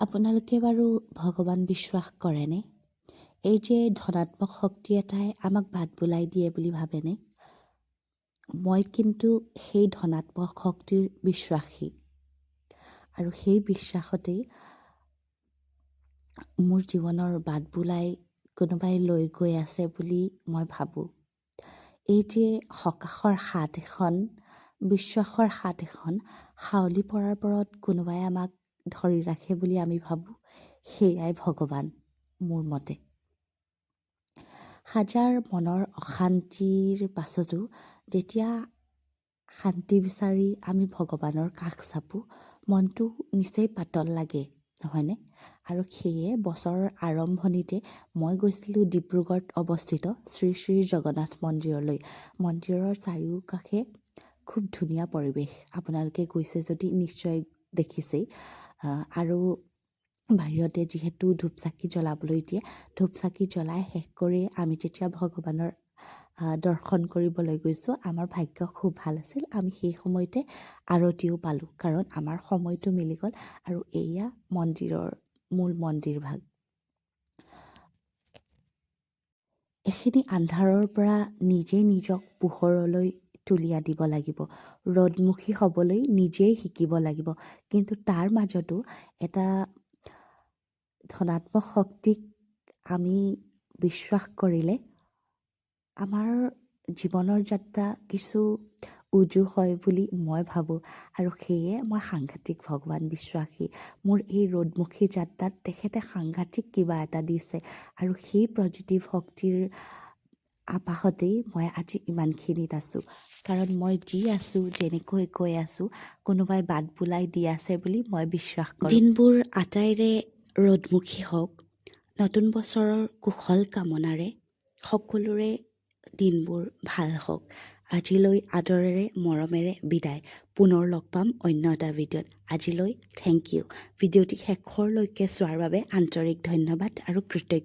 আপোনালোকে বাৰু ভগৱান বিশ্বাস কৰেনে? এই যে ধনাত্মক শক্তি এটাই আমাক বাট বুলাই দিয়ে বুলি ভাবেনে? মই কিন্তু সেই ধনাত্মক শক্তিৰ বিশ্বাসী আৰু সেই বিশ্বাসতেই মোৰ জীৱনৰ বাট বুলাই কোনোবাই লৈ গৈ আছে বুলি মই ভাবোঁ। এই যে সকাহৰ হাত এখন, বিশ্বাসৰ হাত এখন হাউলি পৰাৰ পৰত কোনোবাই আমাক ধৰি ৰাখে বুলি আমি ভাবোঁ, সেয়াই ভগৱান মোৰ মতে। হাজাৰ মনৰ অশান্তিৰ পাছতো যেতিয়া শান্তি বিচাৰি আমি ভগৱানৰ কাষ চাপোঁ, মনটো নিচেই পাতল লাগে, নহয়নে? আৰু সেয়ে বছৰৰ আৰম্ভণিতে মই গৈছিলোঁ ডিব্ৰুগড়ত অৱস্থিত শ্ৰী শ্ৰী জগন্নাথ মন্দিৰলৈ। মন্দিৰৰ চাৰিওকাষে খুব ধুনীয়া পৰিৱেশ। আপোনালোকে গৈছে যদি নিশ্চয় দেখিছেই। আৰু বাহিৰতে যিহেতু ধূপ চাকি জ্বলাবলৈ দিয়ে, ধূপ চাকি জ্বলাই শেষ কৰি আমি যেতিয়া ভগৱানৰ দৰ্শন কৰিবলৈ গৈছোঁ, আমাৰ ভাগ্য খুব ভাল আছিল, আমি সেই সময়তে আৰতিও পালোঁ, কাৰণ আমাৰ সময়টো মিলি গ'ল। আৰু এয়া মন্দিৰৰ মূল মন্দিৰ ভাগ। এইখিনি আন্ধাৰৰ পৰা নিজে নিজক পোহৰলৈ তুলি আনিব লাগিব, ৰ'দমুখী হ'বলৈ নিজেই শিকিব লাগিব। কিন্তু তাৰ মাজতো এটা ধনাত্মক শক্তিক আমি বিশ্বাস কৰিলে আমাৰ জীৱনৰ যাত্ৰা কিছু উজু হয় বুলি মই ভাবোঁ। আৰু সেয়ে মই সাংঘাতিক ভগৱান বিশ্বাসী। মোৰ এই ৰ'দমুখী যাত্ৰাত তেখেতে সাংঘাতিক কিবা এটা দিছে আৰু সেই পজিটিভ শক্তিৰ আপাহতেই মই আজি ইমানখিনিত আছোঁ। কাৰণ মই যি আছোঁ, যেনেকৈ গৈ আছোঁ, কোনোবাই বাট বুলাই দি আছে বুলি মই বিশ্বাস কৰোঁ। দিনবোৰ আটাইৰে ৰ'দমুখী হওক। নতুন বছৰৰ কুশল কামনাৰে সকলোৰে দিনবোৰ ভাল হওক। আজিলৈ আদৰেৰে মৰমেৰে বিদায়। পুনৰ লগ পাম অন্য এটা ভিডিঅ'ত। আজিলৈ thank U. ভিডিঅ'টি শেষৰলৈকে চোৱাৰ বাবে আন্তৰিক ধন্যবাদ আৰু কৃতজ্ঞতা।